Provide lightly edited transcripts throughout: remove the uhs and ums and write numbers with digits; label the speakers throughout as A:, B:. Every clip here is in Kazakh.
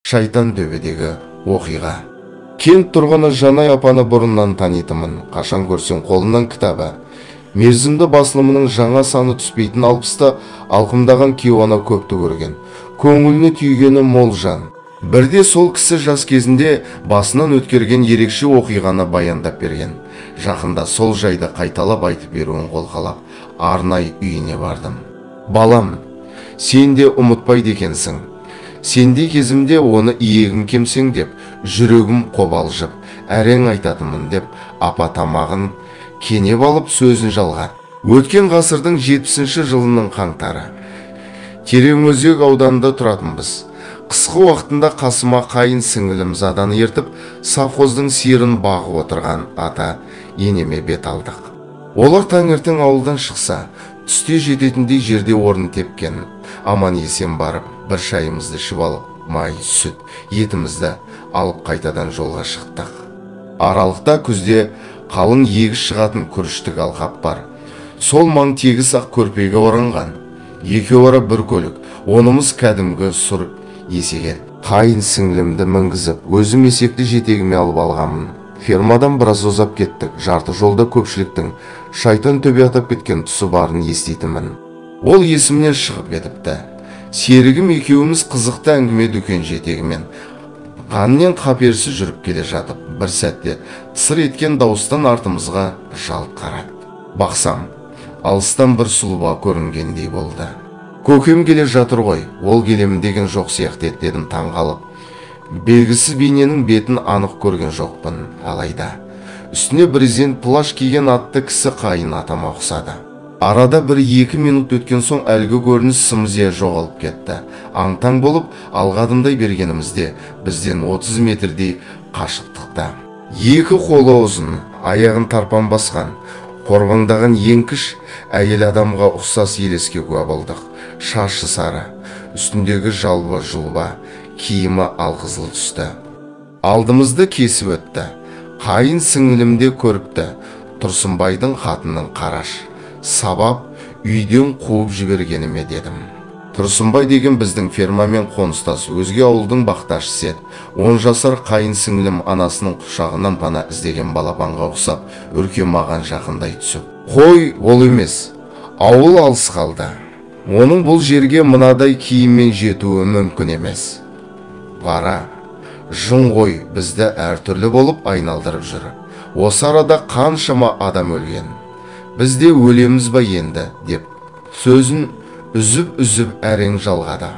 A: Шайтантөбедегі оқиға. Кент тұрғыны Жанай апаны бұрыннан танитынмын. Қашан көрсең қолынан кітабы. Мерзімді басылымының жаңа саны түспейтін 60-ты алқымдаған кейуана көпті көрген. Көңіліне түйгені мол жан. Бірде сол кісі жас кезінде басынан өткерген ерекше оқиғаны баяндап берген. Жақында сол жайды қайталап айтып беруін қолқалап, арнай үйіне бардым. Балам, сен де ұмытпайды екенсің. Сенде кезімде оны иегім кемсеңдеп, жүрегім қобалжып, әрең айтатынмын деп, апа тамағын кенеп алып сөзін жалғады. Өткен ғасырдың 70-ші жылының қаңтары. Тереңөзек ауданында тұратынбыз. Қысқы уақытында қасыма қайын сіңілім Заданы ертіп, совхоздың сиырын бағып отырған ата енеме бет алдық. Олар таңертең ауылдан шықса, түсте жететіндей жерде орын тепкен. Аман есен барып, бір шайымызды ішіп алып, май, сүт, етімізді алып қайтадан жолға шықтық. Аралықта күзде қалың егіс шығатын күріштік алқап бар. Сол маң тегіс ақ көрпеге оранған. Екеуара бір көлік, онымыз кәдімгі сұр есеген. Қайын сіңлімді мінгізіп, өзім есекті жетегіме алып алғанмын. Фермадан біраз ұзап кеттік. Жарты жолда көпшіліктің Шайтантөбе атап кеткен тұсы барын еститінмін. Ол есімнен шығып кетіпті. Серігім екеуміз қызықты әңгіме дүкен жетегімен қаннен қаперсіз жүріп келе жатып, бір сәтте тысыр еткен дауыстан артымызға жалт қарады. Бақсам, алыстан бір сұлба көрінгендей болды. Көкем келе жатыр ғой, ол келемін деген жоқ сияқты еді дедім таңғалып. Белгісіз бейненің бетін анық көрген жоқпын, алайда. Үстіне брезент плащ киген атты кісі қайын атама ұқсады. Арада 1-2 минут өткен соң әлгі көрініс сымзия жоғалып кетті. Аң-таң болып алға адымдай бергенімізде бізден 30 метрдей қашықтықта. Екі қолы ұзын, аяғын тарпан басқан, қорбаңдаған еңкіш әйел адамға ұқсас елеске куә болдық. Шашы сары, үстіндегі жалба-жұлба, киімі алқызыл түсті. Алдымызды кесіп өтті. Қайын сіңілімде көріпті. Тұрсынбайдың қатынын қараш. Сабап үйден қуып жібергеніме дедім. Тұрсынбай деген біздің фермамен қоныстас өзге ауылдың бақташысы еді. 10 жасар қайын сіңілім анасының құшағынан пана іздеген балапанға ұқсап, үрке маған жақындай түсіп. Қой, ол емес. Ауыл алыс қалды. Оның бұл жерге мынадай киіммен жетуі мүмкін емес. Қара, жын ғой бізді әртүрлі болып айналдырып жүр. Осы арада қаншама адам өлген. Біз де өлеміз ба енді, деп сөзін үзіп-үзіп әрең жалғады.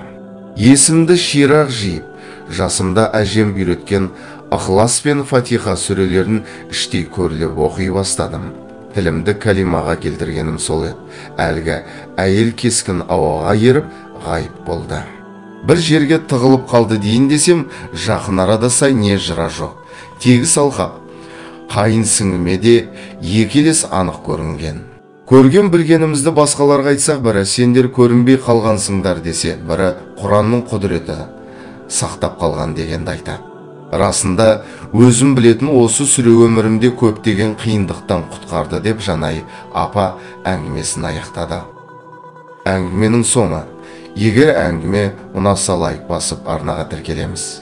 A: Есімді ширақ жиып, жасымда әжем үйреткен Ықылас пен Фатиха сүрелерін іштей көрлеп оқи бастадым. Тілімді кәлимаға келтіргенім сол еді. Әлгі әйел кескін ауаға еріп ғайып болды. Бір жерге тығылып қалды дейін десем, жақын арада сай не жыра жоқ. Тегіс алқап, қайын сіңіліме де екі елес анық көрінген. Көрген білгенімізді басқаларға айтсақ, бірі сендер көрінбей қалғансыңдар десе, бірі Құранның құдіреті сақтап қалған дегенді айтады. Расында өзім білетін осы сүре өмірімде көптеген қиындықтан құтқарды деп Жанай апа әңгімесін аяқтады. Әңгіменің соңы. Егер әңгіме ұнаса лайк басып арнаға тіркелеміз.